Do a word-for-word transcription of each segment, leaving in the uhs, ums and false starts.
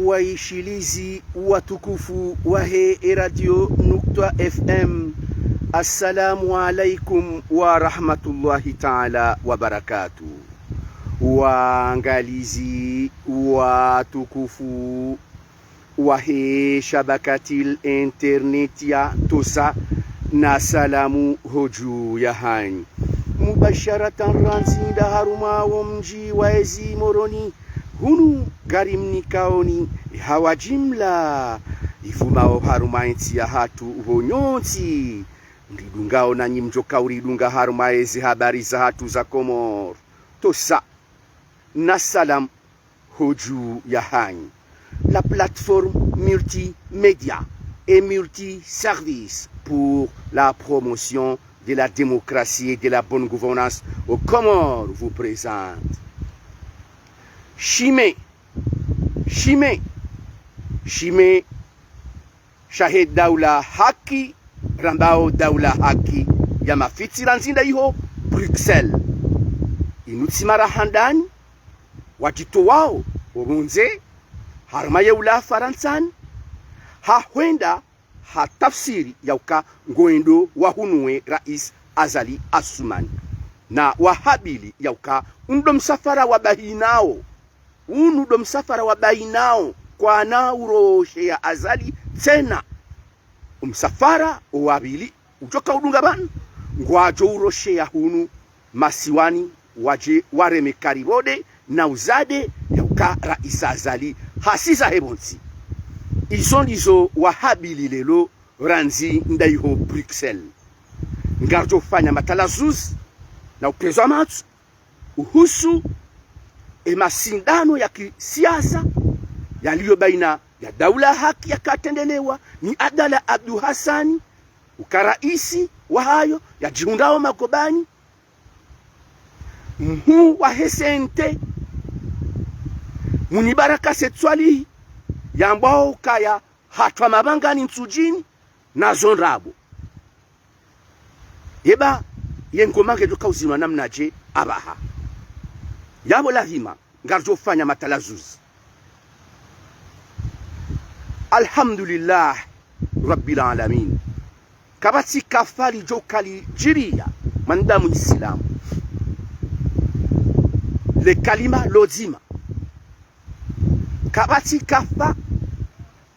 Waishilizi watukufu wahe Radio Nukta F M, assalamu alaikum wa rahmatullahi taala wa barakatuh. Waangalizi watukufu wahe shabakatil internet ya Tosa, na salamu hodju yahanyu. Mubasharatan randzi nda harumwa wo mdji wa ezi Moroni, hunu ngarimnikaoni hawa jimla ivumao harumwa entsi yahatru ho nyontsi, mridungao nanyi mdjoka uridunga harumwa ezi habari zahatru za Komori. Tosa, na salamu hodju yahanyu. La plateforme multimédia et multiservice pour la promotion de la démocratie et de la bonne gouvernance aux Comores vous présente Shime, Shime, Shime shahe daula haki, rambao daula haki ya mafitsi, randzi nda iho Bruxelles. Inu tsi mara handani wadjitowao opvondze harumwa ye ula Farantsani, ha hwenda ha tafsiri ya uka ngwendo wahunuwe Rais Azali Assoumani. Na wahabili ya uka unu ndo msafara wa bahinao. Unu ndo msafara wa bahinao, kwana urosheya Azali tsena. Omsafara owapvili udjoka udunga pvanu, ngwadjo urosheya hunu masiwani, wadje wareme karibode na uzade ya uka Rais Azali hasiza he pvontsi. Izo ndizo wahabili leo randzi nda iho Bruxelles. Ngaridjo fanya matalazuzi na upvendza matso uhusu e masindano ya kisiasa yaliyo baina ya daula haki yaka yatrendelewa ni Abdallah Abdou Hassane, uka raisi wahayo, yadjihundrao magobani, mhuu wahe C N T, Munibaraka Said Soilihi, yambwao ukaya hatrwa mapvangani Ntsudjini, na zo ndrabo. Yeba, ye ngoma ngedjo kauzinwa namnadje apvaha? Yapvo lazima ngaridjo fanya matalazuzi. Alhamdulillah Rabbil Alamin. Kapvatsi kafa lidjo kalidjiliya mwanadamu Isilamu. Le kalima lodzima. Kapvatsi kafa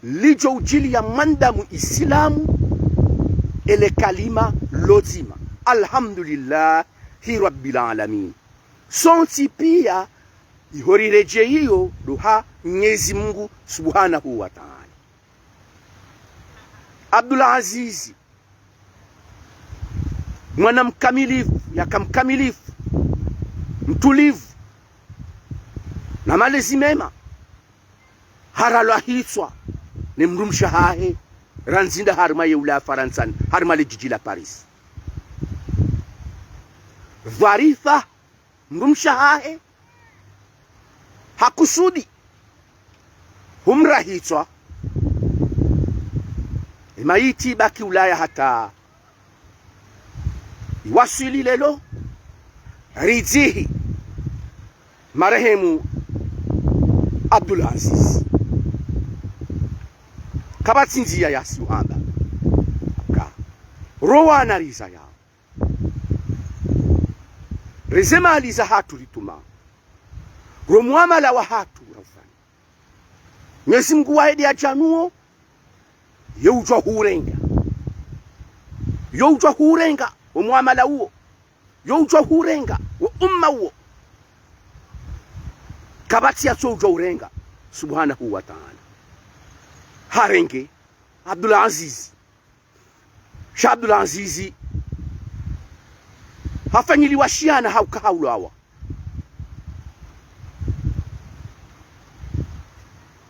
lidjo udjiliya mwanadamu Isilamu, ele kalima lodzima. Alhamdulillahi Rabbil Alamin. Sontsi piya iho riredjeyiyo ndo ha Mnyezi Mungu Subhanahu wa Ta'ala. Abdul Azizi, mwana mkamilifu, yaka mkamilifu, mtulivu, na malezi mema, haralwa hitswa ne mdrumshe hahe, randzi nda harumwa ye ula Farantsani, harumwa le djidji la Paris. Dhwarifa, mdrumshe hahe, hakusudi humra hitswa, e mayiti ibaki Ulaya hata iwaswili leo, ridzihi marehemu Abdul Aziz. Kapvatsi ndziya yasi uhamba. Ka. Rowana riza yao. Reze mali zahatru ritruma. Ro muamala wahatru raufanya. Mnyezi Mungu wahe ndi yadjanuo, ye udjwa hurenga. Yo udjwa hurenga, wo muamala uwo. Yo udjwa hurenga, wo umma uwo. Kapvatsi yatso udjwa urenga, Subhanahu wa Ta'ala. Harenge Abdul Aziz. Sha Abdul Azizi hafanyiliwa shiyana hauka haulwawa.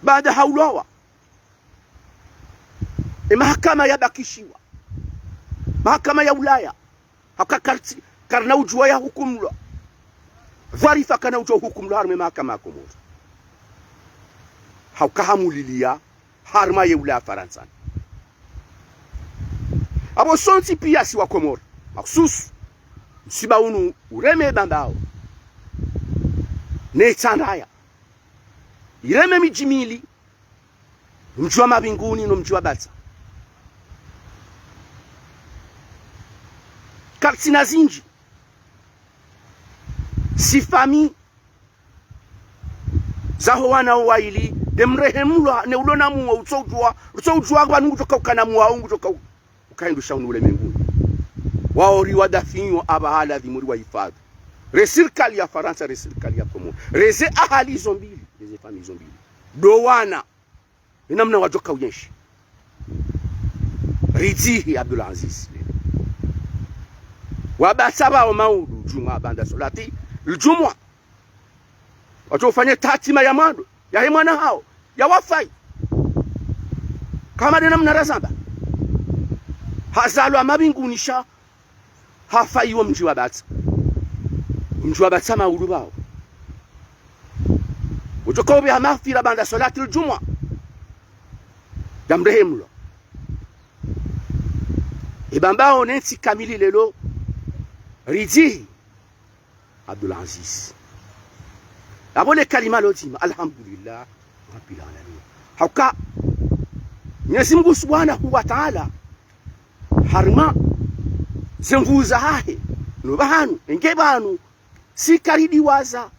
Baada haulwawa, e mahakama yabakishiwa. Mahakama ya Ulaya. Hauka kartsi, karina udjuwa yahukumlwa. Dhwarifa kana udjuwa uhukumlwa harumwa e mahakama ya Komori. Hauka hamuliliya harumwa ye ula Farantsani. Apvo sontsi piya si wa Komori, mahususu, msiba unu ureme Bambao ne Itsandraya, ireme midji mili, Mdji wa Mabinguni no mdji wa Batsa. Kartsina zindji. Si fami zaho wana wo wayili, nde mrehemulwa, ne ulo na muwa, utsoudjuwa, utsoudjuwa pvanu ngudjoka ukana muwa, ngudjoka u-, ukahindru sha unu ulemenguni. Wao riwadafinywa apvaha ladhimu riwahifadhwi. Re sirikali ya Farantsa, re sirikali ya Komori. Reze ahali zo mbili, reze fami zo mbili. Ndo wana. Ina mna wadjoka uyenshi. Ridjihi Abdul Aziz. Wabatsa pvao maudu, djumwa baanda swalati, ldjumwa. Wadjo ufanya tatima ya mwando, yahe mwana hawo, ya wafai. Kama nde namna razamba. Hazalwa Mabinguni sha hafa iwo mdji wa Batsa. Mdji wa Batsa maudu pvao. Udjoka upveha maghfira baanda swalati ldjumwa. Ya mrehemulwa. Ibambao ne ntsi kamili leo. Ridjihi. Abdul Aziz. Apvo le kalima lo dzima, alhamdulillah, Rabbil Alamin. Hauka, Mwenyezi Mungu Subhanahu wa Ta'ala, harumwa ze nvuu zahahe, no pvahanu, enge pvanu, si karidiwaza,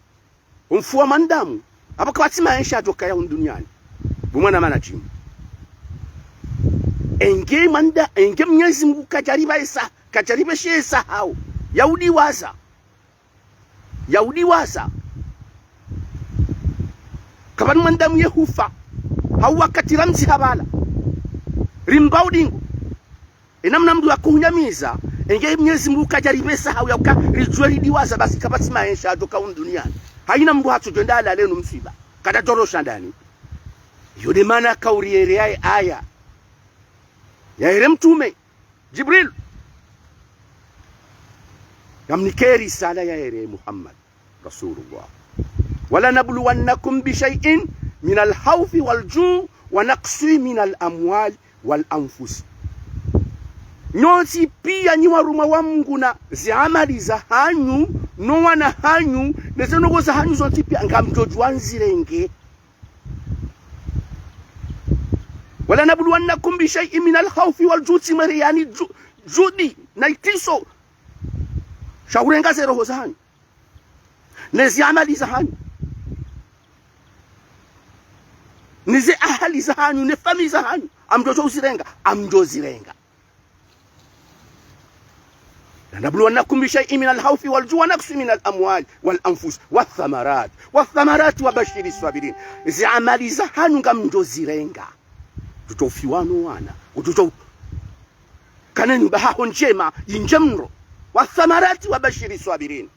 umfu wa mwanadamu, apvo kapvatsi maesha yadjokaya hunu duniani. Bo mwana manajimu. Enge mwanda, enge Mwenyezi Mungu kadjaripva esa, kadjaripveshe esa hawo, ya udiwaza. Ya udiwaza. Kapvanu mwanadamu ye hufa. Hau wakati ramzi habala. Rimba udingo. Ina mna mndru yakuhunyamiza. Enge Mwenyezi Mungu kadjaripvesa hau ya uka ridjuwe ridiwaza basi kapvatsi maesha yadjoka hunu duniani. Haina mndru hatsodjo enda halale no mswiba. Kadjadjorosha ndani. Iyo nde mana kauri yere yaye aya. Yahere mtrume. Jibril. Yamnike risala yahere Muhammad. Rasulullah. ولنبلونكم بشيء من الخوف والجوع ونقص من الأموال والأنفس. Nyontsi pia nyi warumwa wa Mungu na ziamali zahanyu, no wana hanyu, ne ze ndrongoo zahanyu zontsi pia ngamdjodjuwa nzirenge. ولنبلونكم بشيء من الخوف والجوع, tsi mwere yani ju-, judi, na itriso. Sha urenga ze roho zahanyu. Ne ziamali zahanyu. Ne ze ahali zahanyu, ne fami zahanyu. Ngamdjodjo uzirenga, ngamdjo zirenga. لنبلونكم بشيء من الخوف والجوع ونقص من الأموال والأنفس والثمرات، والثمرات وبشر الصابرين. Ziamali zahanyu ngamdjo zirenga. Udjodjo ufiwa no wana. Udjodjo kana nyumba haho ndjema, indje mro. والثمرات وبشر الصابرين.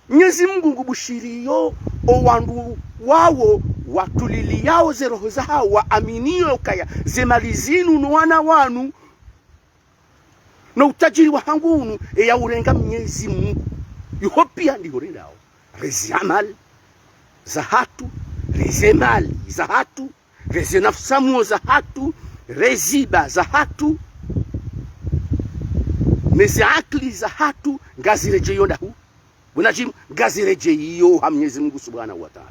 Mwenyezi Mungu ngubushiriyo o wandru wawo watuliliyao ze roho zahawo, waaminio ukaya ze mali zinu no wana wanu no utajiri wahangu unu, eya urenga Mwenyezi Mungu. Iho pia ndiho rendao. Re ziamali zahatru, re ze mali zahatru, re ze nafsi mwo zahatru, re ziba zahatru, ne ze akili zahatru, ngaziredjeyo ndahu. Bo mwanadamu, ngaziredjeyo ha Mwenyezi Mungu Subhanahu wa Ta'ala.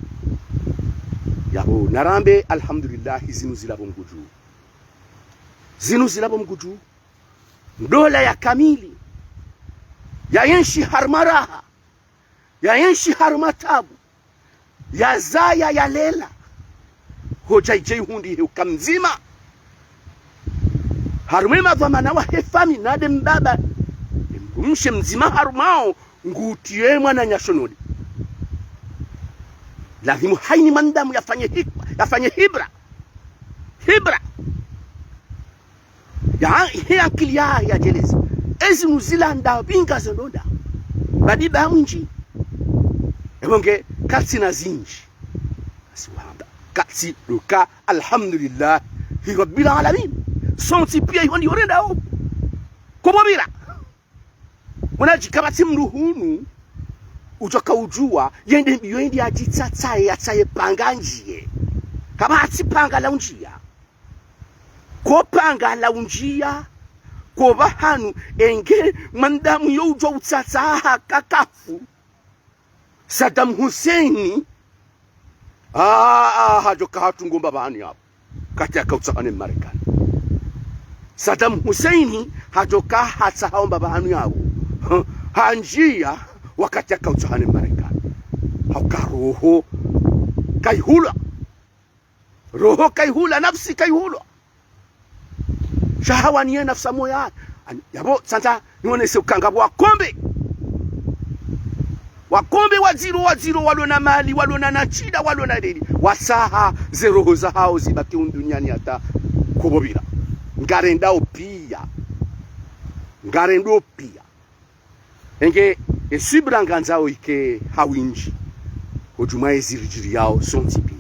Yapvo, narambe, alhamdulillah, zinu zilapvo Mngu dju. Zinu zilapvo Mngu dju. Ndola ya kamili. Yaenshi harumwa raha. Yaenshi harumwa tabu. Yazaya yalela. Hodja idje ihundrihe uka mdzima. Harumwa e madhwamana wahe fami nde mbaba. Mdrumshe mdzima harumwao ngutriye mwananya shononi. Lazimu haina mwanadamu yafanye hikma, yafanye hibra. Hibra. Ya, he akili ya, yadjeleze. Ezi nuzila nda binga zendonda. Badi ba mwindji. Epvo nge, kartsina zindji. Asi wamba. Kartsi duka, alhamdulillah. Hi Rabbil Alamin. Sontsi pia iho ndiho rendao. Kopvo pvira. Mwanadji kapvatsi mndru hunu, udjoka udjuwa, yende mbiyo yende yadjitsatsaye, yatsaye panga ndjiye. Kapvatsi panga la undjiya. Ko panga la undjiya, ko pvahanu, enge mwanadamu yo udjo utsatsa haka kafu. Saddam Hussein, ah, ah, hadjoka hatru ngomba pvahanu yapvo. wakati yakautsaha ne Marekani. Saddam Hussein hadjoka hatsaha omba pvahanu yawo. Handjia wakati yakautsaha ne Marekani. Hauka roho kaihulwa. Roho kaihulwa, nafsi kaihulwa. Sha hawaniye nafsi moya. Ani, yapvo, tsandza, niwonese ukaya ngapvo wakombe. Wakombe wadziro, wadziro, walona mali, walona na ntsida, walona leli. Watsaha ze roho zahawo zibaki hunu duniani hata kopvopvira. Ngarendao pia. Ngarendao pia. Enge, e subira ngandzao ike ha windji. Hodjumwa ezi ridjiriyao sontsi pia.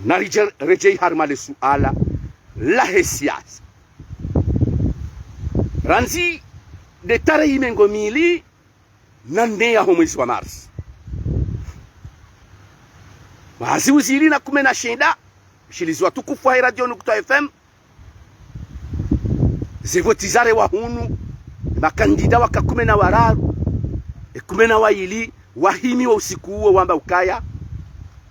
Naridje-, redjeyi harumwa le suala lahe siasa. Randzi de tarehi mengo mili na nne yaho mwezi wa Mars. Mwaha zihwi zili na kume na shenda, mshilizi watukufu wahe Radio Nukta F M, ze voti zarewa hunu, makandida waka kume na wararu, e kume na wayili wahimiwa usiku uwo wamba ukaya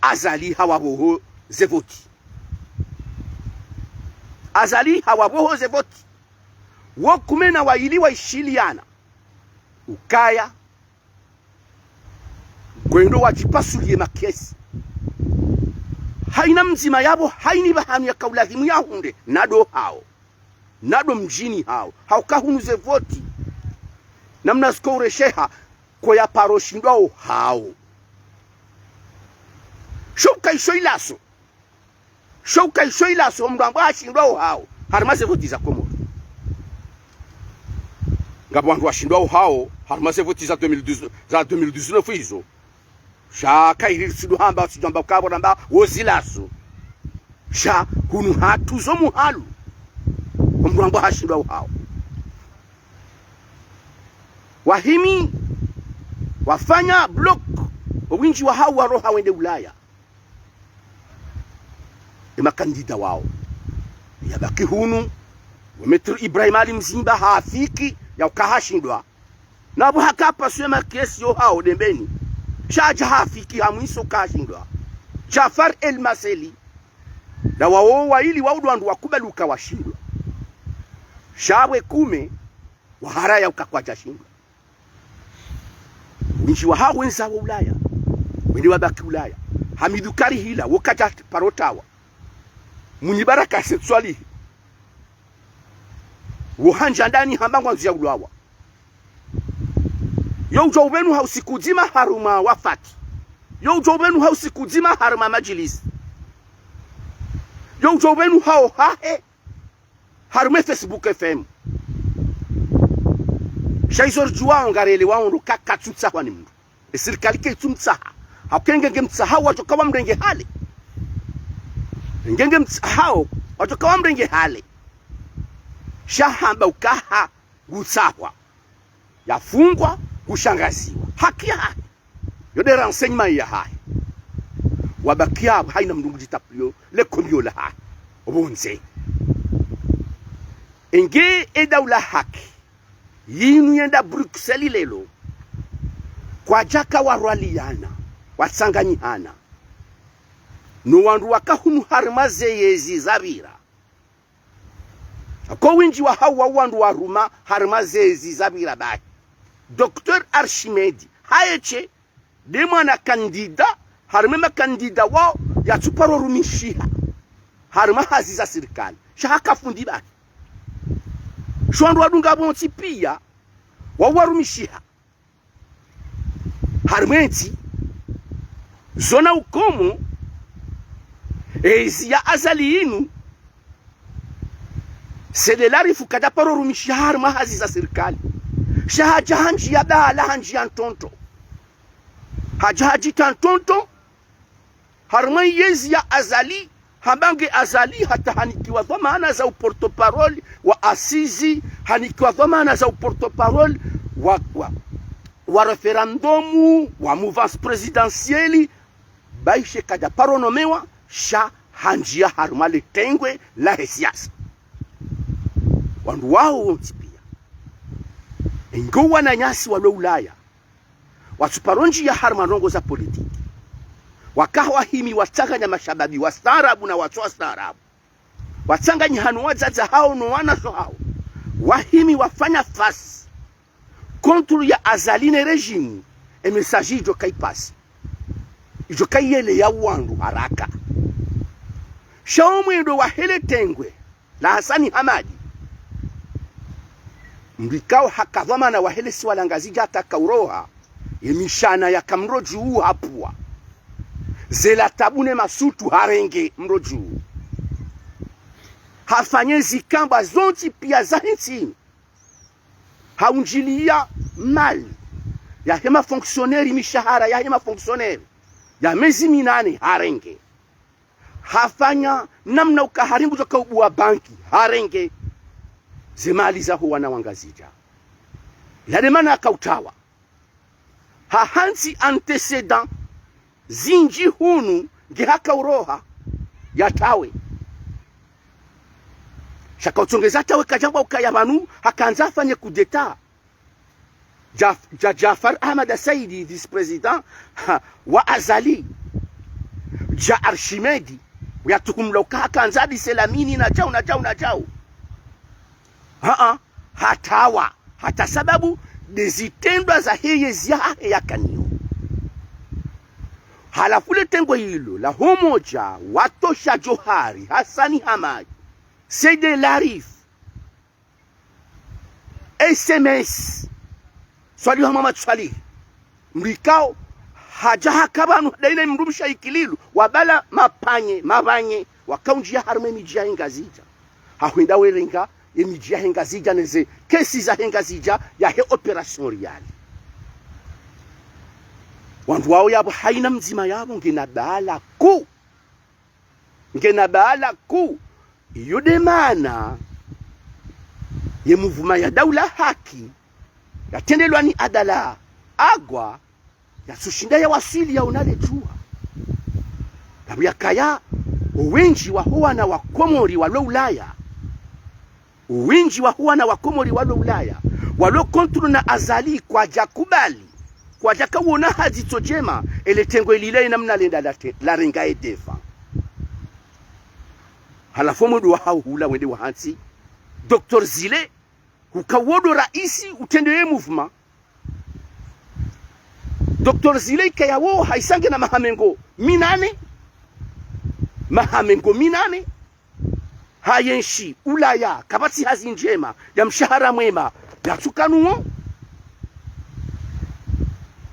Azali hawapvoho ze voti. Azali hawapvoho ze voti. Wo kume na wayili waishiliana ukaya ngwendo wadjipasuliye makesi. Haina mdzima yapvo, haini pvahanu yakaulazimu yahundre, nado hawo. Nado mdjini hawo. Hauka hunu ze voti, namna zikouresheha, koyaparoshindwao hawo. Sho uka isho ilaso. Sho uka isho ilaso, mndru ambao hashindwao hawo harumwa ze voti za Komori. Ngapvo wandru washindwao hawo harumwa ze voti za deux mille dix, za deux mille dix-neuf izo. Sha kairi tsidjo hamba, tsidjo hamba ukaya pvo ramba wo zilaso. Sha hunu hatru zo muhalu, mndru ambao hashindwao hawo. Wahimi, wafanya bloc, owindji wahawo waroha wende Ulaya. E makandida wawo. Yabaki hunu, we Maître Ibrahim Ali Mzimba hafiki, yauka hashindwa. Napvo haka pasuwa makesi yo hawo Dembeni. Sha hadja hafiki ha mwiso uka hashindwa. Djaffar El Masseli. Na wawo wayili wawo ndo wandru wakubali uka washindwa. Sha we kume, wahara yauka kwadjashindwa. Windji wahawo wendza wo Ulaya. Wende wabaki Ulaya. Hamidu Karihila, wo kadja paro tawa. Mwinyi Baraka Said Soilihi, wo handja ndani hamba ngwandzo ya ulawa. Yo udjo upvenuha usiku mdzima harumwa wafati. Yo udjo upvenuha usiku mdzima harumwa madjilisi. Yo udjo upvenuha ohahe harumwa Facebook F M. Sha izo ridjuwao ngarelewao ndo ka katsutsahwa ni mndru. E sirikali kaitsumtsaha. Hauka enge ngemtsahao wadjoka wamrenge hale. Enge ngemtsahao wadjoka wamrenge hale. Sha hamba ukaha ngutsahwa, yafungwa, ngushangaziwa. Haki yahahe. Yo nde renseignement yahahe. Wabaki yapvo, haina mndru ngudjitapuliyo le kombiyo lahahe opvondze. Enge e daula haki yinu yenda Bruxelles lelo, kwadjaka warwaliyana, watsanganyihana no wandru waka hunu harumwa ze yezi zapvira. Ko windji wahawo wandru waruma harumwa ze yezi zapvira bahi. Docteur Archimède, haye she nde mwana kandida harumwa e makandida wawo yatsuparo rumishiha harumwa hazi za sirikali. Sha haka fundi bahi. Sho wandru wadunga pvontsi pia, wawo warumishiha harumwa entsi. Zo na ukomo, e yezi ya Azali yinu, Said Larifou kadjaparo rumishiha harumwa hazi za sirikali. Sha hadja handjiya daula, handjiya ntonto. Hadja hadjitra ntonto harumwa e yezi ya Azali, hamba nge Azali hata hanikiwa dhwamana za uporte-parole wa assises, hanikiwa dhwamana za uporte-parole wa, wa, wa référendum, wa mouvance présidentielle, bahi she kadjaparo nomewa, sha handjiya harumwa le tengwe lahe siasa. Wandru wawo wontsi pia, enge wananyasi walo Ulaya, watsuparo ndjiya harumwa ndrongoo za politiki. Waka wahimi watsanganya mashababi wastaarabu na watso wastaarabu. Watsanganya hanu wadzadze hawo no wanashe hawo. Wahimi wafanya face contre ya Azali ne régime, e message idjo kaipasi. Idjo kaiyele ya wandru haraka. Sha omwendo wahe le tengwe la Hassani Hamadi, mdru ikao haka dhwamana wahe le siwa la Ngazidja hata kauroha, ye mishana yaka mdru dju hapvua. Ze latabu ne masutu harenge mdru dju. Hafanye zikamba zontsi pia za he ntsi. Haundjilia mali yahe ma fonctionnaire, mishahara yahe ma fonctionnaire ya mezi minane harenge. Hafanya namna uka hari ngudjo kaubuwa banki harenge ze mali zaho wana wa Ngazidja. Yale mana akautawa. Hahantsi antécédent zindji hunu nge hakauroha yatawe. Sha kautsongeza tawe kadjambwa ukaya pvanu hakandza afanye coup d'État. Dja, dja Djaffar Ahmada Saidi, vice-président, ha, wa Azali. Dja Archimède, uyatuhumulwa uka hakandza adise Lamini na djau, na djau, na djau. Haa, hatawa, hata sababu nde zitrendwa zahe yezi yahahe yakanayo. Halafu le tengwe ilo la ho umodja watosha Djohari Hassani Hamadi, Said Larifou, S M S, Swalihu Mohamed Swalihi, mdru ikao hadja haka pvanu daima mdrumshe ikililu, wabala mapvanye, mapvanye, wakaundjia harumwa ye midji yahe Ngazidja. Hahwenda werenga ye midji yahe Ngazidja neze kesi zahe Ngazidja yahe opération Riali. Wandru wawo yapvo haina mdzima yapvo ngena bala kuu. Ngena bala kuu. Iyo nde mana ye mouvement ya Daula Haki yatrendelwa ni Adala Agwa yatsushinda yawaswili yaona le djuwa. Sababu yakaya, owendji waho wana wa Komori walo Ulaya. Owendji waho wana wa Komori walo Ulaya, walo contre na Azali, kwadja kubali, kwadja kauona ha dzitso djema ele tengwe lile namna lenda late-, larenga e devant. Halafu omwendo wahawo hula wende wahantsi, Docteur Zile, huka wo ndo raisi utrende ye mouvement. Docteur Zile ikaya wo haisa ngena maha mengo minane, maha mengo minane, hayenshi Ulaya, kapvatsi hazi ndjema, ya mshahara mwema, yatsukanuo.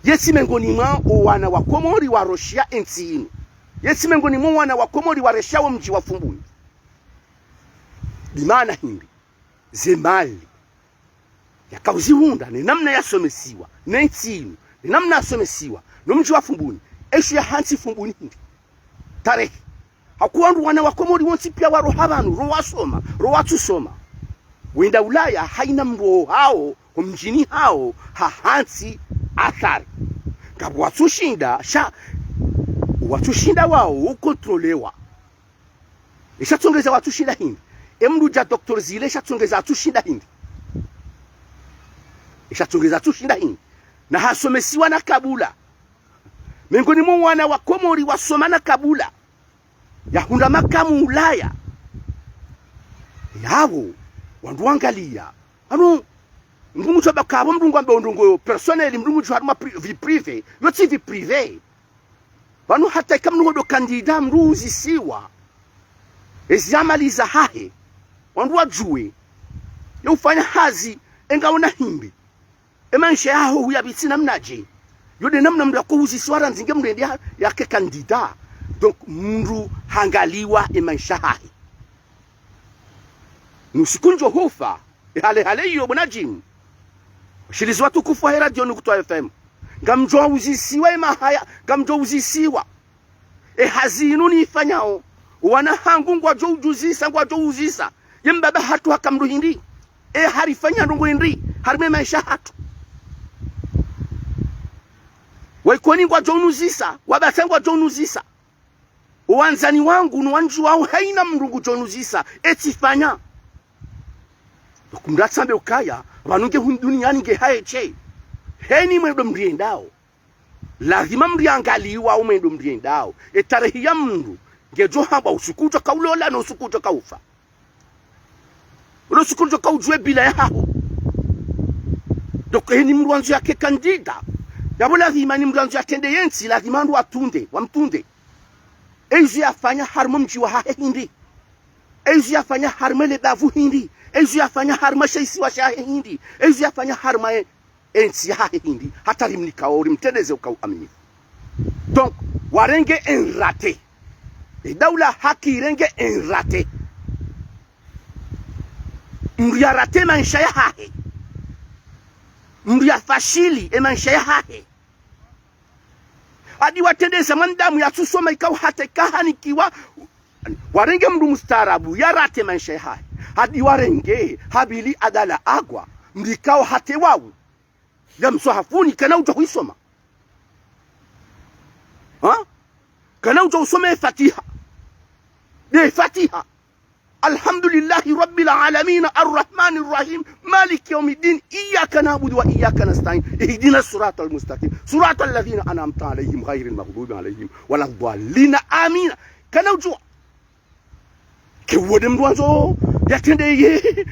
Yetsi mengoni mwa owana wa Komori waroshia entsi inu. Yetsi mengoni mwa owana wa Komori waroshia wo mdji wa Fumbuni. Nde mana hindri, ze mali yakauzihundra, ne namna yasomesiwa, ne ntsi inu, ne namna yasomesiwa, no mdji wa Fumbuni, esho yahantsi Fumbuni hindri. Tarehi. Hakuwa ndo wana wa Komori wontsi pia waroha pvanu, ro wasoma, ro watsusoma. Wenda Ulaya, haina mdru hawo, ho mdjini hawo, hahantsi athari. Ngapvo watsushinda, sha, watsushinda wawo, ukontrolewa. Esha tsongeza watsushinda hindri. E mdru dja Docteur Zile, esha tsongeza atsushinda hindri. Esha tsongeza atsushinda hindri. Na hasomesiwa na kabula. Mengoni mwa wana wa Komori wasoma na kabula. Yahundra makamu Ulaya. Yapvo, wandru wangalia. Anu, mdru mdru abakapvo mdru ngwambe ondrongo yo personnel, mdru mdru harumwa pri-, vie privée. Yotsi vie privée. Pvanu hata ika mdru ngodo kandida mdru uzisiwa ezi amali zahahe, wandru wadjuwe, ye ufanya hazi, engaona hindri. E maesha yaho huyapvitsi namnadje. Yo nde namna mdru yako uzisiwa randzi nge mdru yende ya-, yake kandida. Donc, mdru hangaliwa e maesha yahahe. Nusiku ndjo hufa, e hale hale iyo bo Nadjimu. Shilizi watukufu wahe radio Nukutwa F M. Ngamdjo uzisiwa e mahaya, ngamdjo uzisiwa. E hazi inu nifanyao, wana hangu ngwadjo udjuzisa, ngwadjo uzisa. Ye mbaba hatru haka mdru hindri. E harifanya ndrongo hindri, harumwa e maesha hatru. Waikoni ngwadjo unuzisa, wabasa ngwadjo unuzisa. Owandzani wangu, no wandji wao, haina mdru ngudjo unuzisa, etsifanya. Kumdru atsambe ukaya, pvanu nge hunu duniani nge haeshe. Heni mwendo mdru yendao. Lazima mriangaliwa umwendo mriendao. Etarehi ya mndru, ngedjo hambwa usiku udjo kaulola no usiku udjo kaufa. Ulo usiku udjo kaudjuwe bila yahaho. Donc, eni mndru wandzo yake candidat. Yapvo lazima ni mndru wandzo yatrende yentsi, lazima wandru watunde, wamtunde. Eyizo yafanya harumwa mdji wahahe hindri. Eyizo yafanya harumwa lebavu hindri. Eyizo yafanya harumwa sheisiwa shahe hindri. Eyizo yafanya harumwa e- entsi yahahe hindri, hata rimnikao rimtrendeze uka uaminifu. Donc, warenge en raté. Edaula haki irenge en raté. Mndru ya raté maesha yahahe. Mndru ya fashili e maesha yahahe. Hadi watrendeza mwanadamu yatsusoma ikao hata ikahanikiwa. Warenge mndru mustaarabu ya raté maesha yahahe. Hadi warenge Habili Abdallah Agwa, mndru ikao hata wau ya mswahafuni kana udjo huisoma. Ha? Kana udjo usoma e Fatiha. De Fatiha. الحمد لله رب العالمين الرحمن الرحيم مالك يوم الدين إياك نعبد وإياك نستعين اهدنا الصراط المستقيم صراط الذين أنعمت عليهم غير المغضوب عليهم ولا الضالين آمين. Kana udjo ke wode mndru wandzo yatrende ye,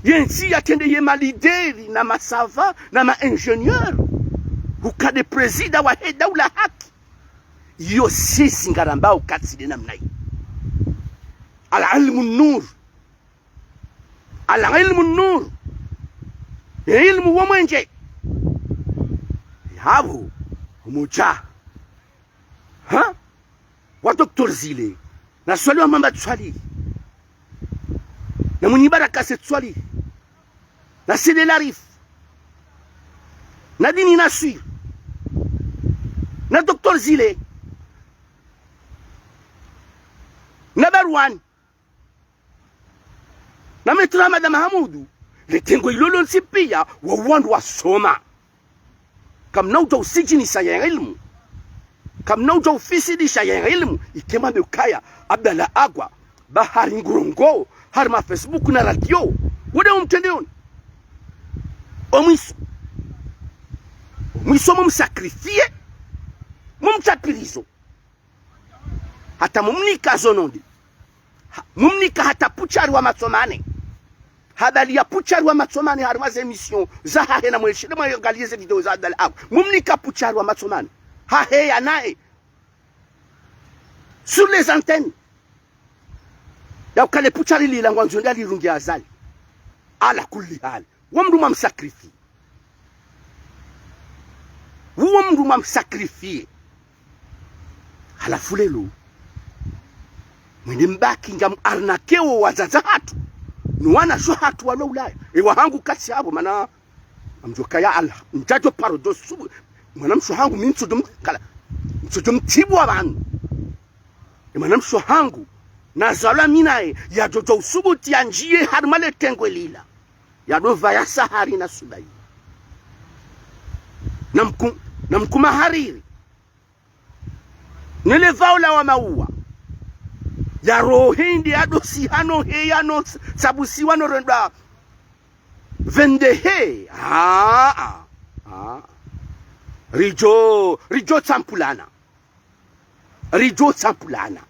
yentsi yatrende ye malideri na masava na maingénieur. Ukade prezida wahe daula haki. Iyo sisi ngarambao katsi de namna yi. Al-ilmu nur. Al-ilmu nur. Ye ilmu wo mwenje. Yapvo, umudja. Ha? Wa docteur Zile. Na Swali wa Mamba Swali. Na Mwinyi Baraka Said Swali. Na Sidi Larif. Na Dini Naswir. Na docteur Zile. Na Barwan. Na Maître Hamada Mahamudu, le tengo ilo lontsi pia, wa wandru wasoma. Kamna udja usijinisa ye ilmu. Kamna udja ufisidisha ye ilmu. Ikema be ukaya, Abdallah Agwa, ba hari ngurongo, hari ma Facebook na radio. Wode umtrende yoni. Omwiso. Omwiso mumsacrifier, mumtsa prison. Hata mumnika zo nondi. Ha, mumnika hata puchari wa matso mane. Habali ya puchari wa matso mane harumwa ze émission zahahe na mweshile mwaangaliye ze video za Abdallah Agwa. Mumnika puchari wa matso mane. Haheya naye. Sur les antennes. Ya ukaya le puchari lila ngwandzo ndalirungi Azali. Ala kulli hali. Wo mndru mwamsacrifier. Wo mndru mwamsacrifier. Halafu lelo, mwende mbaki ngam arnaquer wo wadzadze hatru. No wanashe hatru walo Ulaya. E wahangu katsi yapvo, mana, ngamdjo kaya ala, mtsato paro do subu. Mwanamshe hangu mi ntsudjo mkala. Ntsudjo mtibu wa pvanu. E mwanamshe hangu, nazalwa mi naye, yadjo djo usubuti yandjiye harumwa le tengo lila. Yadopva ya sahari na subahi. Namku-, namkuma hariri. Nele pvaula wa mauwa. Yarohe hindri yadosiha no heya no s-, sabusiwa no rendwa. Vende he. Ah, ah, ah. Ridjo, ridjo tsampulana. Ridjo tsampulana.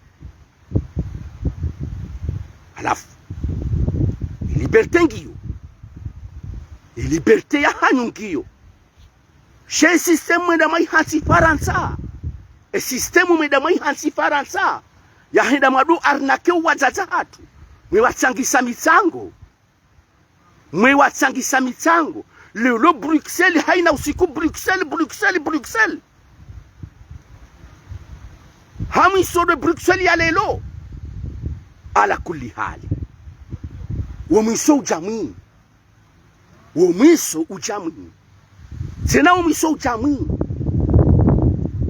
Halafu, e liberté ngiyo. E liberté yahanyu ngiyo. She système mwenda mwaihantsi Farantsa. E système mwenda mwaihantsi Farantsa. Yahenda mwado arnaquer wo wadzadze hatru. Mwewatsangisa mitsango. Mwewatsangisa mitsango. Lelo Bruxelles, haina usiku Bruxelles, Bruxelles, Bruxelles. Ha mwiso de Bruxelles ya lelo. Ala kulli hali. Wo mwiso udja mwinyi. Wo mwiso udja mwinyi. Tsena wo mwiso udja mwinyi.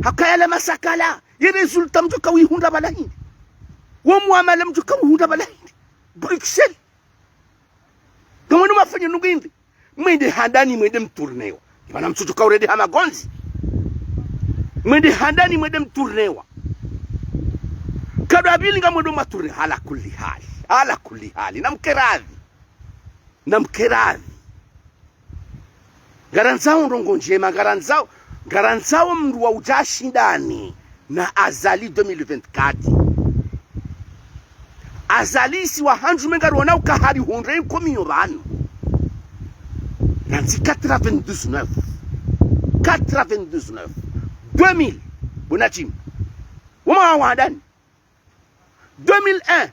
Hakaya la masakala. Ye résultat mdjo kawihundra pvala hindri. Wo mwamala mdjo kawihundra pvala hindri. Bruxelles. Kamwendo mafanya nungu hindri. Mwende handani mwende mtournewa. Mana mtsutsu kauredi ha magondzi. Mwende handani mwende mtournewa. Kado apvili ngamwendo matournewa. Ala kulli hali. Ala kulli hali. Namkeradhi. Namkeradhi. Ngarandzao ndrongo ndjema. Ngarandzao. Ngarandzao mndru wa udja ashindane na Azali deux mille vingt-quatre. Azali si wahandju me ngariona uka hari hundre nkomiyo pvanu. Nandzi quatre-vingt-dix-neuf. Quatre-vingt-dix-neuf. Deux mille. Bo Nadjimu. Wo mwaha wa handani. Deux mille un,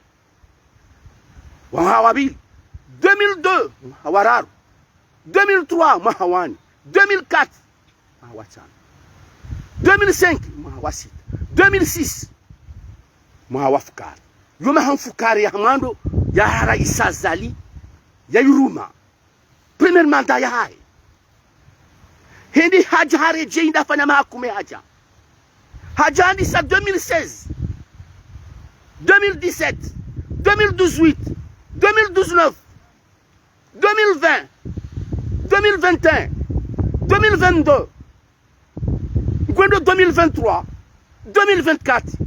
mwaha wa pvili. Deux mille deux, mwaha wa raru. Deux mille trois, mwaha wa nne. Deux mille quatre, mwaha wa tsanu. Deux mille cinq, mwaha wa sita. Deux mille six, mwaha wa fukari. Yo maha mfukari ya mwando ya Raisi Azali ya yiruma. Premier mandat yahahe. Hindri hadja haredjei nda fanya maha kume hadja. Hadja handisa deux mille seize, deux mille dix-sept, deux mille dix-huit, deux mille dix-neuf, deux mille vingt, deux mille vingt et un, deux mille vingt-deux. Ngwendo deux mille vingt-trois, deux mille vingt-quatre.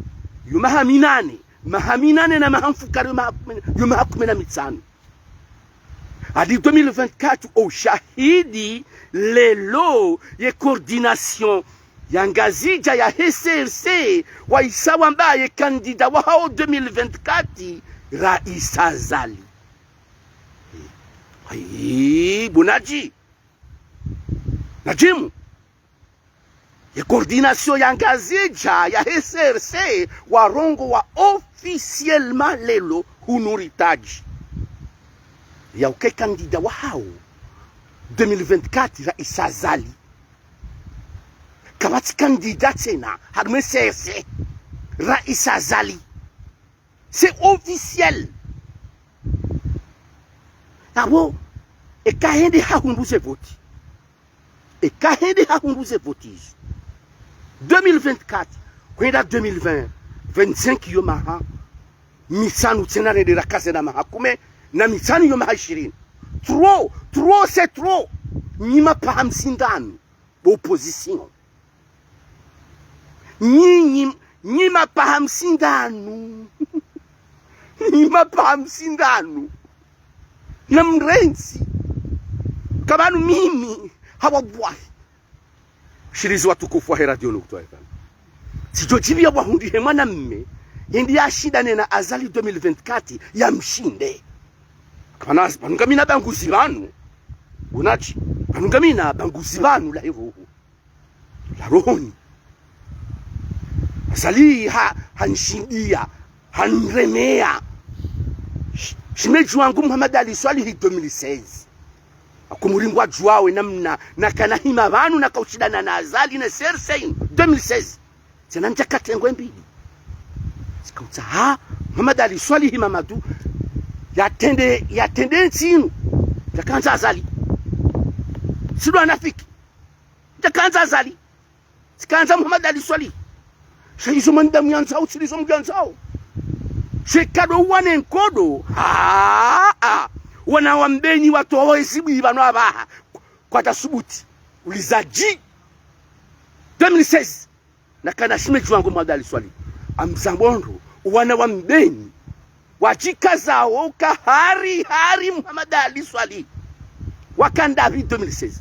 Yo maha minane, maha minane na maha mfukari yo maha kume, yo maha kume na mitsanu. Hadi deux mille vingt-quatre, o shahidi leo ye coordination ya Ngazidja yahe C R C, waisa wamba ye candidat wahao deux mille vingt-quatre, Raisi Azali. Ayi, bo Nadji. Nadjimu. Ye coordination ya Ngazidja yahe C R C warongoa officiellement leo hunu Ritadji, ya uka ye candidat wahao deux mille vingt-quatre, Raisi Azali. Kapvatsi candidat tsena harumwa ye C R C, Raisi Azali. C'est officiel. Apvo, eka hende hahundru ze voti. Eka hende hahundru ze voti izo. Deux mille vingt-quatre, hwenda deux mille vingt, vingt-cinq yo maha mitsanu tsena, rende rakaze na maha kume na mitsanu yo maha ishirini. Trop, trop, c'est trop. Nyi mapvaha msindanu. Bo opposition. Nyi, nyi, nyi mapvaha msindanu. Nyi mapvaha msindanu. Na mrentsi. Kapvanu mimi. Hawa bwahi. Shilizi watukufu wahe Radio Nukta F M. Tsidjo djibiya wahundri he mwanamme, hindri yashindane na Azali deux mille vingt-quatre, yamshinde. Kapvana, pvanu ngamina banguzi pvanu. Bo Nadji, pvanu ngamina banguzi pvanu la roho. La rohoni. Azali ha, hanshindiya, hanremeya. Sh-, shemedji wangu Mohamed Ali Soilihi deux mille seize. Ako mringo wa djuwawe namna, nakana hima pvanu nakaushindana na Azali na C R C deux mille seize. Tsena ndjaka tengwe mbili. Tsikautsaha Mohamed Ali Soilihi Mamadou, yatrende, yatrende ntsi inu. Ndjakandza Azali. Tsi ndo wanafiki. Ndjakandza Azali. Tsikandza Mohamed Ali Soilihi. Sha izo mwanadamu yandzao, tsi ndizo Mngu yandzao. Sha eka ndo uwane nkodo. Haa, wana wa Mbeni watowa ezibwi pvanu apvaha. Kwatsusubuti. Uliza dji. Deux mille seize. Nakana shemedji wangu Mohamed Ali Soilihi. Amzambondo, wana wa Mbeni. Wadjikazao uka hari, hari Mohamed Ali Soilihi. Wakandapvi deux mille seize.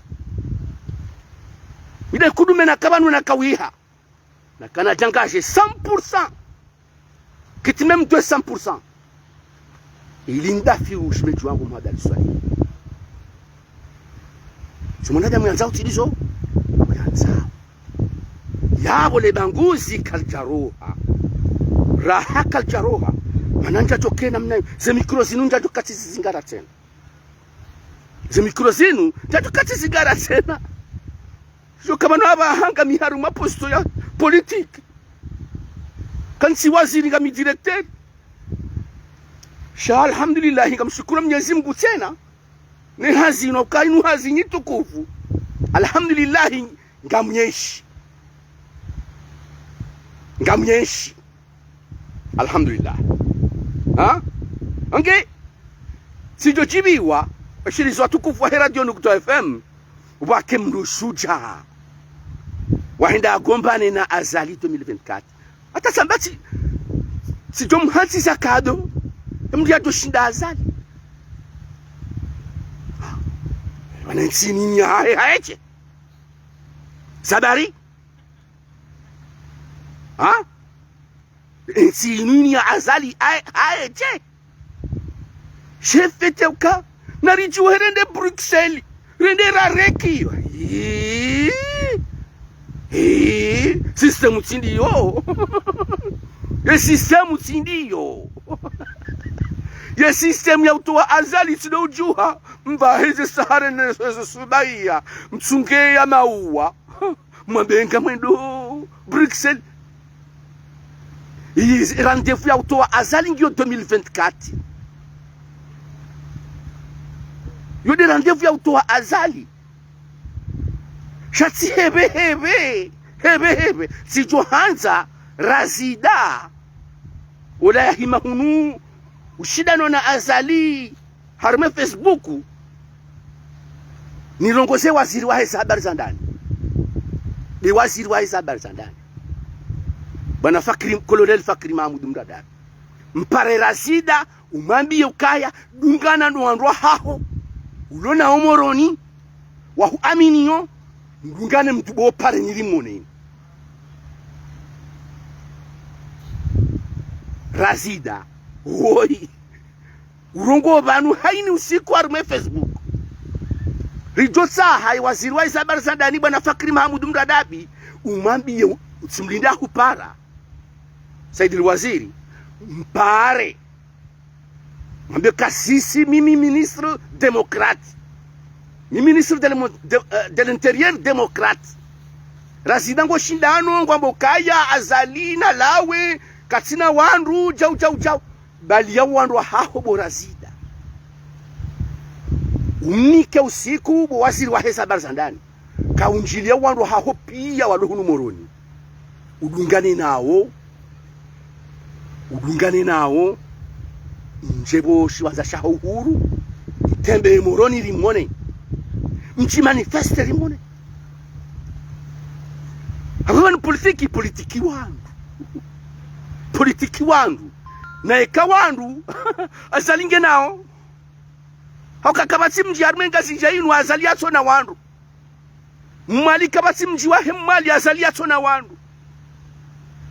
Mide kudume nakapvanu nakawiha. Nakana djangadje cent pour cent. Kiti même deux cents pour cent. Ili ndafi ushemedji wangu Mohamed Ali Soilihi. Tsi mwanadamu yandzao tsi ndizo. Yandzao. Yapvo le banguzi kalidjaroha. Raha kalidjaroha. Mana ndjadjo kena mna. Ze mikro zinu ndjadjo katsi zizingara tsena. Ze mikro zinu ndjadjo katsi zizingara tsena. Yo kapvanu apvaha ngami harumwa poste ya politique. Kantsi waziri ngami directeur. Sha alhamdulillahi ngamshukuru Mnyezi Mngu tsena. Ne hazi inu uka inu hazi nyi tukufu. Alhamdulillahi ngamnyeshi. Ngamnyeshi. Alhamdulillah. Ha? Ange, tsidjo djibiwa, washilizi watukufu wahe Radio Nukta F M, wake mndru shudjaa. Wahenda agombane na Azali deux mille vingt-quatre. Hata samba tsi, tsidjo mhantsi za kado, mndru yadjo shinda Azali. Wana ntsi ni nyahe haeche. Sabari? Ha? Entsi inu ini ya Azali, aye, aye, je? Shefete uka, naridjuhe rende Bruxelles, rende rareki. Ii. Ii. Système tsi ndiyo. Ye système tsi ndiyo. Ye système ya utowa Azali tsi ndo udjuha. Mba heze sahare ne heze subaiya. Mtsunge ya mauwa. Mwambe ngamwendo Bruxelles. Iyi rendez-vous ya utowa Azali ngiyo deux mille vingt-quatre. Yo nde rendez-vous ya utowa Azali. Sha tsi hebe hebe, hebe hebe. Tsidjo handza Razida. Ola yahima hunu, ushindano na Azali. Harumwa Facebook, nirongoze waziri wa heze habari za ndani. Nde waziri wa heze habari za ndani. Bwana Fakri, Colonel Fakri Mahamudu Mradabi. Mpare Razida, umwambiye ukaya, dungana no wandru wahaho, ulo nao Moroni, wahuaminiyo, mdungane mtubo pare nili mwone. Razida, woyi. Urongoa pvanu hayina usiku harumwa Facebook. Ridjo tsaha ye waziri wa heze habari za ndani bwana Fakri Mahamudu Mradabi, umwambiye u-, utsimlinde ahupara. Saidi le waziri, mpare. Mwambiye ka sisi, mimi ministre démocrate. Mi ministre de l'emo-, de, euh, de l'intérieur démocrate. Razida ngo shindano, ngwambo kaya, Azali, nalawe, katsina wandru, djau, djau, djau. Bali ya wandru wahaho bo Razida. Umnike usiku bo waziri wa heze habari za ndani. Ka undjiliya wandru wahaho piya walo hunu Moroni. Udungane nawo. Udungane nawo. Ndje bo shiwandza shaho uhuru. Mtembe Moroni rimwone. Mtsi manifeste rimwone. Hapvo pvanu politiki, politiki wandru. Politiki wandru. Na eka wandru, Azali nge nawo. Hauka kapvatsi mdji harumwa Ngazidja inu Azali yatsona wandru. Mwali kapvatsi mdji wahe Mwali Azali yatsona wandru.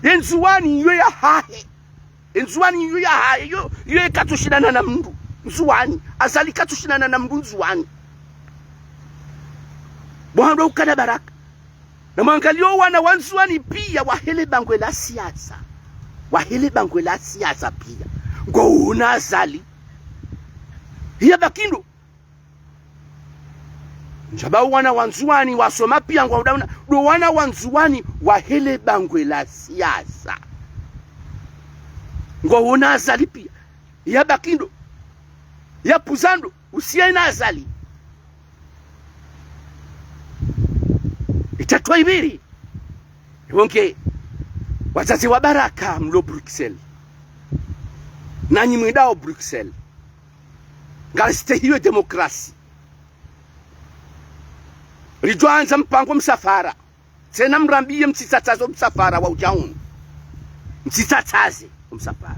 Ye Ndzuwani yo yahahe. Ye Ndzuwani yo yahahe. Yo, yo katsushindana na mndru. Ndzuwani. Azali katsushindana na mndru Ndzuwani. Bo wandru ukana baraka. Na mwangaliye wana wa Ndzuwani piya wahe le bangwe la siasa. Wahe le bangwe la siasa piya. Ngwaona Azali. Hiya baki ndo. Ndjaba wana wa Ndzuwani wasoma piya ngwa udauna. Ndo wana wa Ndzuwani wahe le bangwe la siasa. Ngwaona Azali piya. Hiya baki ndo. Hiya pvuza ndo. Usiye na Azali. Itatwa ibiri. Iwo nge, wadzadze wa baraka mlo Bruxelles. Nanyi mwendao Bruxelles. Ngaristehiyo demokrasi. Ridjo andza mpango msafara. Tsena mrambiye mtsitsatsaze msafara wa udja hunu. Mtsitsatsaze msafara.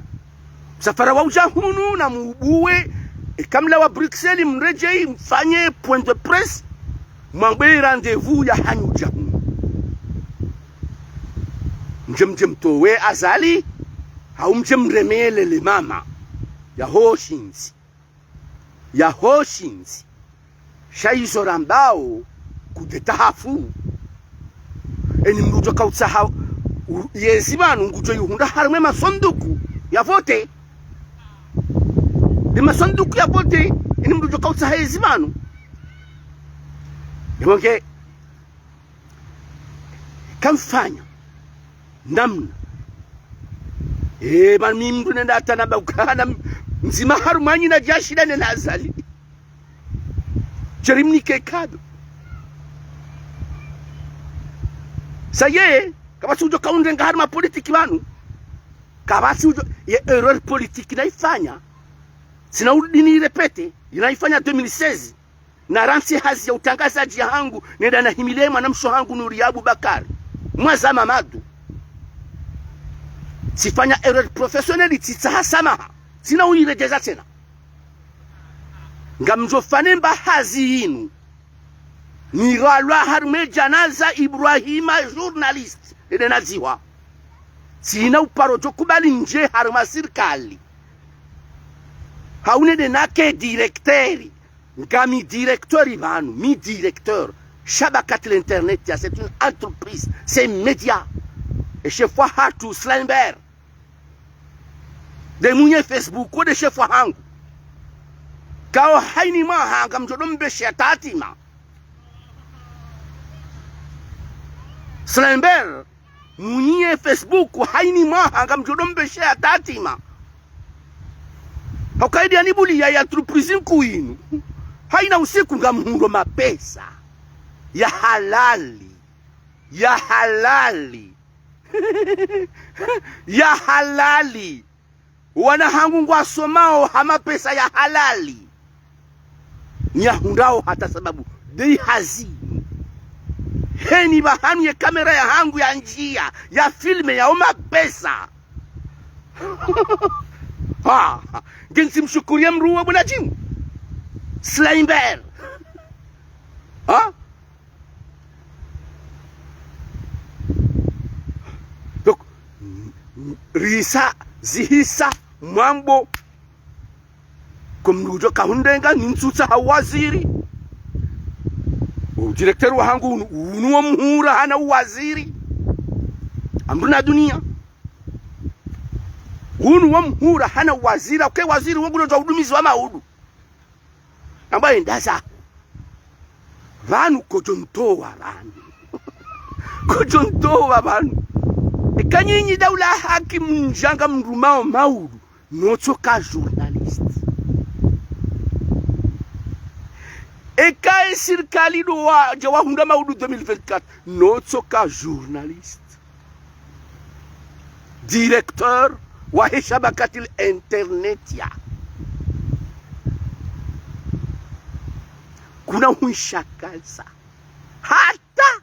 Msafara wa udja hunu na muubuwe, eka mlawa Bruxelles mredjeyi mfanye point de presse, mwambe rendez-vous yahanyu udja hunu. Mdje mdje mtowe Azali, hau mdje mremele le mama. Yaho shindzi. Yaho shindzi. Sha izo rambao kudeta hafu. Eni mndru udjo kautsaha u-, yezi pvanu ngudjo ihundra harumwa ye masanduku ya vote. Ye masanduku ya vote, eni mndru udjo kautsaha yezi pvanu. Iwo nge, kamfanya namna. Eh, pvanu mi mndru nenda hata namba ukana m-, mdzima harumwa nyi nadjashindane na Azali. Djeri mnike kado. Sa ye, kapvatsi udjo kaundrenga harumwa politiki pvanu. Kapvatsi udjo, ye erreur politique nayifanya. Tsina urudi niyirépété, inayifanya deux mille seize. Narantsi hazi ya utrangazadji yahangu, nenda nahimiliye mwanamshe wahangu Nuri Abubakari. Mwaza Mamadu. Tsifanya erreur professionnelle, tsitsaha samaha. Tsina uyiredjeza tsena. Ngamdjo fanya mba hazi yinu. Niralwa harumwa djanaza Ibrahima, journaliste, nde naziwa. Tsina uparo djo kubali ndje harumwa sirikali. Hau nde nake directeur. Ngami directeur pvanu, mi directeur. Shabakatil Internet, ya, c'est une entreprise, c'est un média. E shefu wahatru, Slimber. Nde mwenye Facebook, wo nde shefu wahangu. Kao haina mwaha ngamdjo ndo mbeshe ya tatima. Slimber, mwenye Facebook, haina mwaha ngamdjo ndo mbeshe ya tatima. Hauka edi anibuliya ye entreprise nkuu inu. Haina usiku ngamhundro mapesa. Ya halali. Ya halali. Ya halali. Wana hangu ngwasomao ha mapesa ya halali. Nyahundrao hata sababu nde hazi. Heni pvahanu ye kamera yahangu yandjia, ya filme yao mapesa. Ha, nge ntsi mshukuriye mdru we bwana Jim. Slimber. Ha? Donc, risa, zihisa, mwambo. Ko mdru udjo kahundrenga, ni ntsutsa ha waziri. O directeur wahangu unu, unu wa mhura hana uwaziri. Amdru na dunia. Unu wa mhura hana uwaziri, uke waziri wangu no dja udumizi wa maudu. Amba enda zaho. Pvanu kodjo ntowa pvanu. Kodjo ntowa pvanu. Eka nyinyi daula haki mndjanga mdrumao maudu, notsoka journaliste. Eka e sirikali ndo wa, dja wahundra maudu deux mille vingt-quatre, notsoka journaliste. Directeur wahe shabakatil internet ya. Kuna hunshakaza. Hata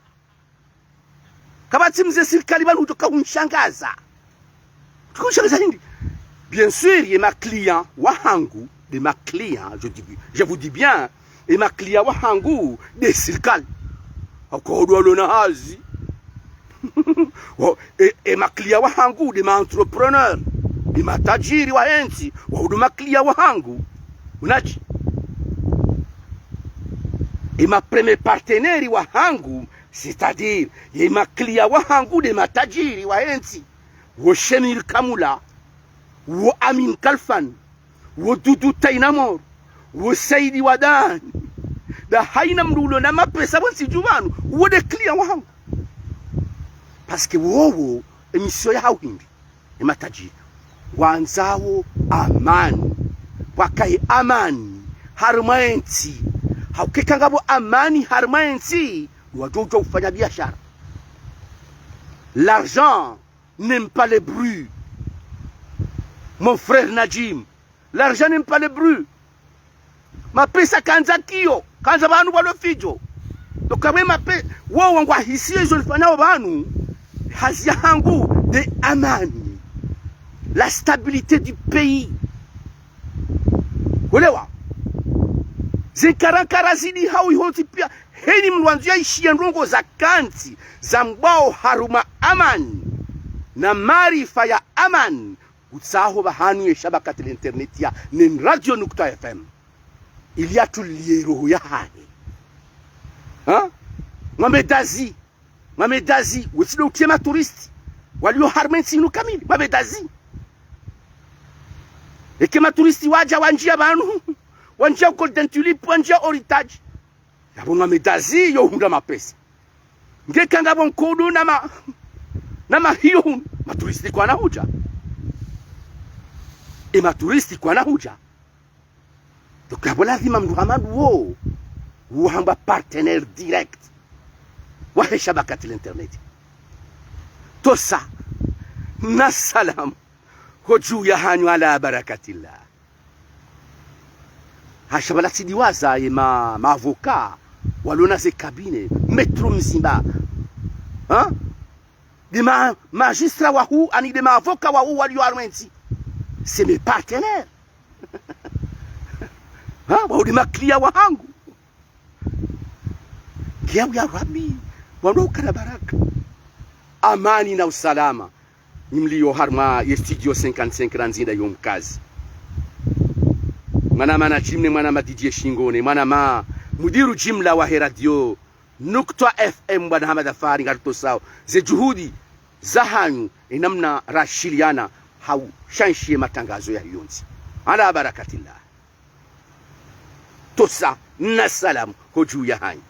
kapvatsi mze sirikali pvanu udjo kahunshangaza. Udjo kahunshangaza hindri? Bien sûr, ye ma clients wahangu, nde ma clients, je dis, je vous dis bien, ye ma clients wahangu nde sirikali. Hauka wo ndo walona hazi. Wo, e, ye ma clients wahangu nde ma entrepreneurs, nde matajiri wahe ntsi, wo ndo ma clients wahangu. Unaji? Ye ma premiers partenaires wahangu, c'est-à-dire, ye ma clients wahangu nde matajiri wahe ntsi. Wo Shemil Kamula, wo Amin Kalfan, wo Dudu Tainamor, wo Saidi Wadani. Nda haina mdru ulo na mapesa pvo ntsi dju pvanu, wo nde client wahangu. Parce que wowo, e mission yahawo hindri, ye matajiri. Wandzao amani. Pvwakaye amani harumwa ye ntsi. Hauka eka ngapvo amani harumwa ye ntsi, wadjo udja ufanya biashara. L'argent n'aime pas les bruits. Mon frère Najim, l'argent n'aime pas les bruits. Mapesa kandza kiyo, kandza pvanu pvwalo fidjo. Donc, apvo mape-, wowo ngwahisiyo izo nifanyao pvanu, hazi yahangu nde amani. La stabilité du pays. Welewa? Ze nkarankara zidi hau iho ntsi pia, heni mdru wandzo yaishiye ndrongoo za kantsi, za mbwao harumwa amani, na maarifa ya amani, utsaho pvahanu ye shabakatil internet ya, ne Radio Nukta F M. Ili yatuliye roho yahahe. Ha? Mwambe dazi. Mwambe dazi, wetsi ndo utriye ma touristes. Walio harumwa ye ntsi inu kamili. Mwambe dazi. Eka ma touristes wadja wandjia pvanu. Wandjia Golden Tulip, wandjia Heritage. Yapvo mwambe dazi yo hundra mapesa. Ngeka ngapvo nkodo na ma, na mahiyo hunu, ma touristes kwana hudja. Ye ma touristes kwana hudja. Donc, yapvo lazima mdru hama ndo wo, wo hamba partenaire direct wahe shabakatil internet. Tosa, na salam, ho dju yahanyu ala barakatillah. Ha sha pvala tsidiwaza ye ma, ma avocats, walona ze cabinet, maître mdzima. Ha? Nde ma, magistrats wahuu, ani nde ma avocats wahuu walio harumwa ye ntsi. C'est mes partenaires. Ha? Wao nde ma clients wahangu. Kiyabu ya Rabbi, wandru ukana baraka. Amani na usalama. Nyi mliyo harumwa ye studio cinquante-cinq randzi nda yo mkazi. Mwanama Najim ne mwanama Didier Shingoni, mwanama mudiru jimla wahe radio Nukta F M, bwana Hamada Fahari, ngarutosao ze juhudi zahanyu, enamna rashiliana hau shanshi ye matangazo ya yontsi. Ala barakatillah. Tosa na salamu ho juu yahanyu.